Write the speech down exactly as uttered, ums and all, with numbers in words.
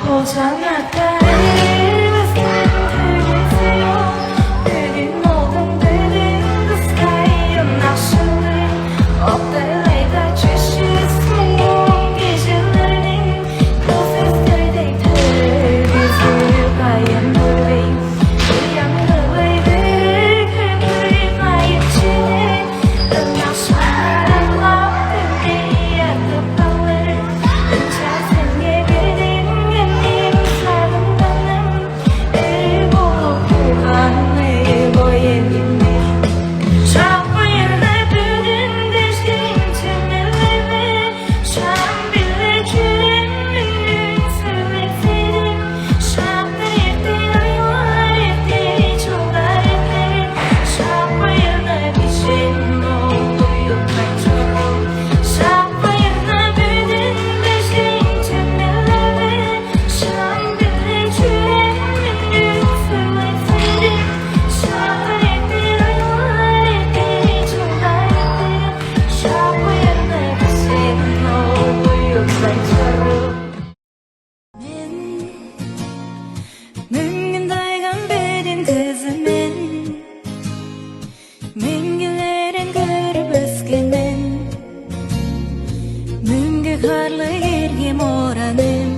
Болчаңарда эривистиң төлүзү ол. Бөгүн олдуң бөгүн кыскайын акшылдыг. Октайлайда чүс-чүс муң кижилерниң бо сөстердей төлүзү кайын көрбейн. Ыяңгылай бөкей кайын чеден. Ынакшыларым лап демдей артып калыр. Ынча сеңээ бердингеним сагынганым. Эр болуп турганы бо эңимде. Шак байырда бүдүн дешкен чемерлерде шаам-биле чүрем үнүң сөглетсейдим. Шак бир эрте айлар эрте, чылдар эрте. Шак байырда бичен ол уюпкан чорум. Шак байырда бүдүн дешкен чемерлерде Мен мөңгүн тайгам бедин кызы мен, меңгилерин көрүп өскен мен. Мөңге харлыг эргим ораным,